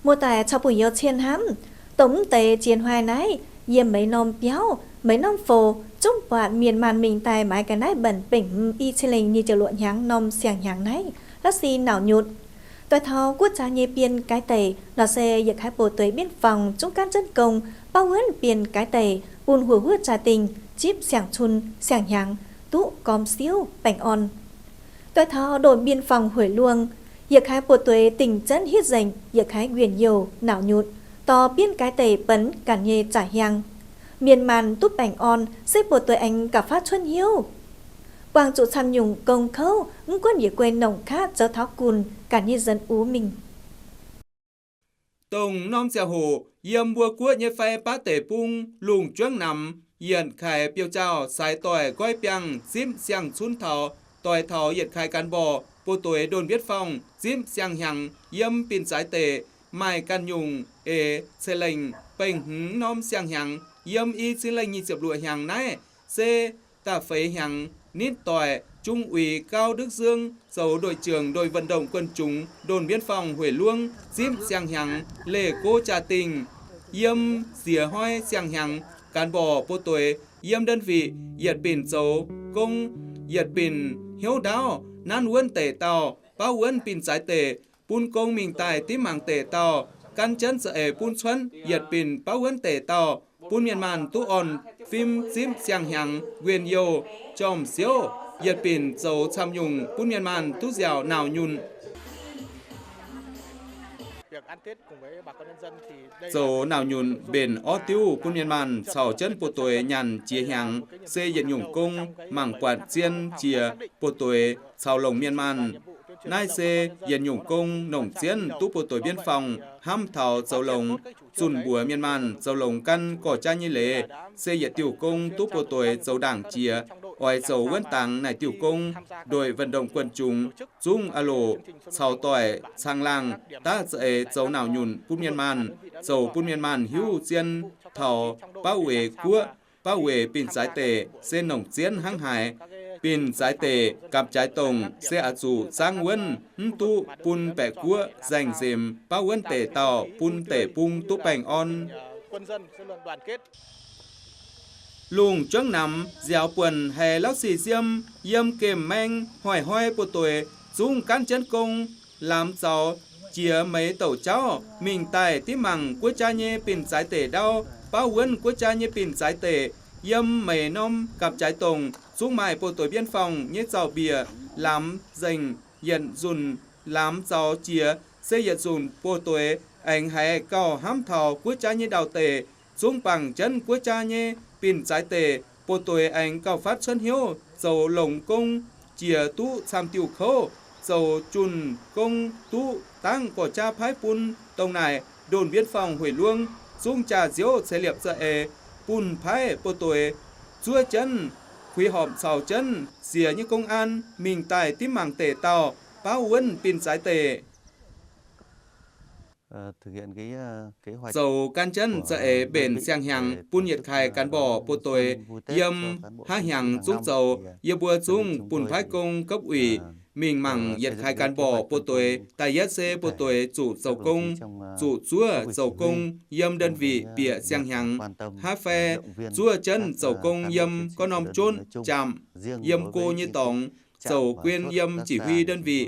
Muoz-doic caux bungx youz cien hnamv, dongh mv deix jiex hnoi naaiv, yiem meix norm biauv, meix norm foux, zungv buatc mienh maanh mingh daaih maaiz ga'naaiv mbenc bengh hmz i cin lengh nyic ziepc luoqc hnyangx norm siang-hnyangx naaiv, la'sic nauc nyutc. Doix taux guoqv jaax nyei bienh gaaix deic nor se yietc kaaix buoz-doix bienv faung zungv gaanv jienv gong, baav wuonv bienh gaaix deic bun huoqc huov jaa-dingh zipv siang-cun siang-hnyangx duqv gorm siouv baengh orn. Doix taux ndon bienv faung hueic luong, yietc kaaix buoz-doix dingh jienv hitv nzengc yietc kaaix nquenh youh nauc nyutc, dorh bienv gaaix deic benx ganh nyei zaaic hiang. Mienh maanh duqv baengh orn se buoz-doix aengx gauh faatv cuotv hnyouv, buangh zuqc camv nyungc gong kouv, mv gunv yietc guei nongc kaqv zoux taux gunv ganh nyei nzuonx uv mingh. Dongh norm ziangh hoc yiem mbuo guoqv nyei fai baav deic-bung lungh juangv namx, yietc kaaix biouv-jaauv saaix doic nqoi biangh zipv siang-cun taux, doix taux yietc kaaix การบ่อ buoz-doix ndon bienv faung zipv siang-hnyangx yiem Bin Zaaix Deic, maaih ganh nyungc eix ceix lengh bengh hmz norm siang-hnyangx yiem i cin lengh nyic ziepc luoqc hnyangx naaiv se da'feix hnyangx nitv doic Trung úy Cao Đức Dương zoux đội trưởng đội vận động quần chúng đồn biên phòng Huổi Luông zipv siang-hnyangx leih go jaa-dingh. Yiem ziex hnoi siang-hnyangx การบ่อ buoz-doix yiem đơn vị yietc binc zoux gong, yietc binc hnyouv ndaauv nanv wuonv deic-dauh, baav wuonv Bin Zaaix Deic, bun gong mingh daaih dimv mangc deic-dauh, gan jienv za'eix bun cuotv yietc binc baav wuonv deic-dauh, bun mienh maanh duqv orn fim zipv siang-hnyangx nquenh youh jorm siouv, yietc binc zoux camv nyungc bun mienh maanh duqv nziaauc nauc nyunc. Zoux nauc nyunc mbenc orv diuv bun mienh maanh caux jienv buoz-doix nyanc jiex hnyangx se yietc nyungc gong mangc buatc zien jiex buoz-doix caux longc mienh maanh. Naaiv se yietc nyungc gong nongc zienv duqv buoz-doix bienv faung hnamv taux zoux longx, zunh mbuox mienh maanh zoux longx gan gorx-jaa nyei leiz, se yietc diuh gong duqv buoz-doix zoux ndaangc jiex, oix zoux wuonv dangx naaic diuh gong, đội vận động quần chúng zungv a'loc caux doic caangh laangh daav za'eix zoux nauc nyunc bun mienh maanh, zoux bun mienh maanh hiuv zien taux baav weic guoqv, baav weic Bin Zaaix Deic se nongc zienv hnangv haaix. Bin Zaaix Deic gapv-jaaix dongc se aqc zuqc zaangv wuonv mv duqv bun baeqc guoqv nzaeng nzemx baav wuonv deic-dauh bun deic-bung duqv baengh orn. Lungh juangv namx nziaaux buonc haiz lauv sic siem yiem gemh maeng hoic hnoi buoz-doix zungv gaanv jienv gong, lamz zaux jiex meix douc jauv mingh daaih dimv mangc guoqv jaa nyei Bin Zaaix Deic ndau, baav wuonv guoqv jaa nyei Bin Zaaix Deic. Yiem meix norm gapv-jaaix dongc zungv maaih buoz-doix bienv faung nyei zaux-mbiec lamz nzengc yietc nzunc. Lamz zaux jiex se yietc nzunc buoz-doix aengx haiz gauh hnamv taux guoqv jaa nyei ndau-deic, zungv bangc jienv guoqv jaa nyei Bin Zaaix Deic. Buoz-doix aengx gauh fatv cuotv hnyouv zoux longx gong jiex duqv camv diuh kouv, zoux junh gong duqv dangv gorx-jaa paaiv bun. Dongh naaic ndon bienv faung hueic luongv zungv jaax-nziouv ceix liepc za'eix bun paaiv buoz-doix zuov jienv, kuiv horpc caux jienv siex nyei gong an mingh daaih dimv mangc deic-dauh baav wuonv Bin Zaaix Deic. Zoux gan jienv za'eix mbenc siang-hnyangx bun yietc kaaix การบ่อ buoz-doix yiem haav hnyangx zungv zoux. Yie mbuo zungv bun paaiv gong cấp ủy mingh mangc yietc kaaix การบ่อ buoz-doix. Da'yietv se buoz-doix zuqc zoux gong, zuqc zuov zoux gong yiem đơn vị bieqc siang-hnyangx, haav fai zuov jienv zoux gong yiem gorngv norm jotv jaamc, yiem go nyei dorngx, zoux guen yiem chỉ huy đơn vị,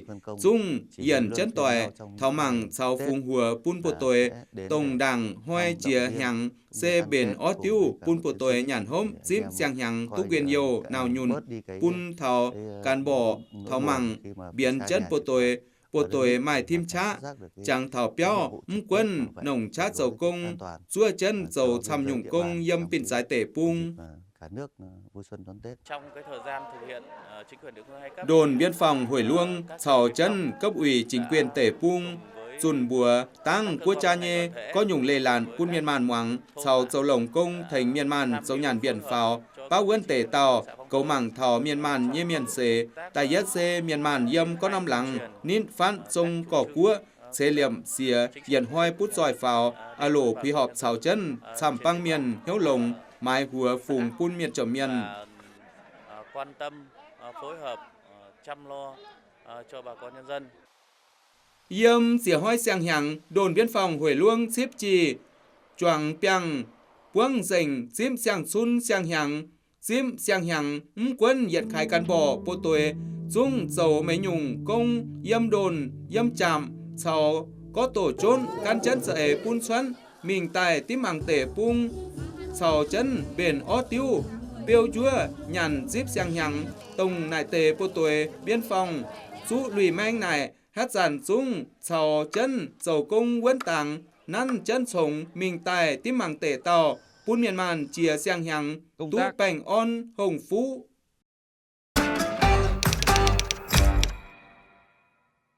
zungv yienc jienv doic taux mangc caux fungx huox bun buoz-doix. Dongh ndaangc hnoi jiex hnyangx se mbenc orv diuv bun buoz-doix nyanc hopv zipv siang-hnyangx duqv nquenh youh nauc nyunc, bun taux การบ่อ taux mangc mbienx jienv buoz-doix. Buoz-doix maaih tim qaqv jangx taux biauv, mv gunv nongc qaqv zoux gong, zuov jienv zoux camv nyungc gong yiem Bin Zaaix Deic Bung. Ndon biên phòng Huổi Luông caux jienv cấp ủy chính quyền deic bung zunh mbuox dangv guoqv jaa nyei gorngv nyungc leiz-latc bun mienh maanh muangx, caux zoux longx gong tengx mienh maanh zoux nyaanh mbienc faaux. Baav wuonv deic dauh goux mangc taux mienh maanh nyei mienh seix. Da'yietv se mienh maanh yiem gorngv norm laangz nitv fatv zong gorx-guoqv, ceix liemh siex yietc hnoi butv zoih faaux, a'loc puix horpc caux jienv camv-baang mienh hnyouv longx, maaiz huox fungx bun mienh jomc mienh. Quan tâm, phối hợp, chăm lo cho bà con nhân dân. Yiem ziec hnoi siang-hnyangx, ndon bienv-forng hueic luongv cipv jih juangc biangh buangv nzengc zipv siang-cunv siang-hnyangx. Zipv siang-hnyangx mv gunv yietc kaaix gan mborqc buo doix zungv zoux meix nyungc gong yiem ndon, yiem jaamc caux gorqv doqc junv, gan jienv za'eix bun cuonv mingh daaih dimv mangc deic-bung caux jienv mbenc orv diuv, biou njuov nyanc zipv siang-hnyangx. Dongh naaic deix buo doix bienv-forng zuqv lui maeng naaic, haaix zanc zungv caux jienv zoux gong wuonv dangx, nanv jienv congx mingh daaih dimv mangc deic-dauh, bun mienh maanh jiex siang-hnyangx duqv baengh orn hongh fuqv.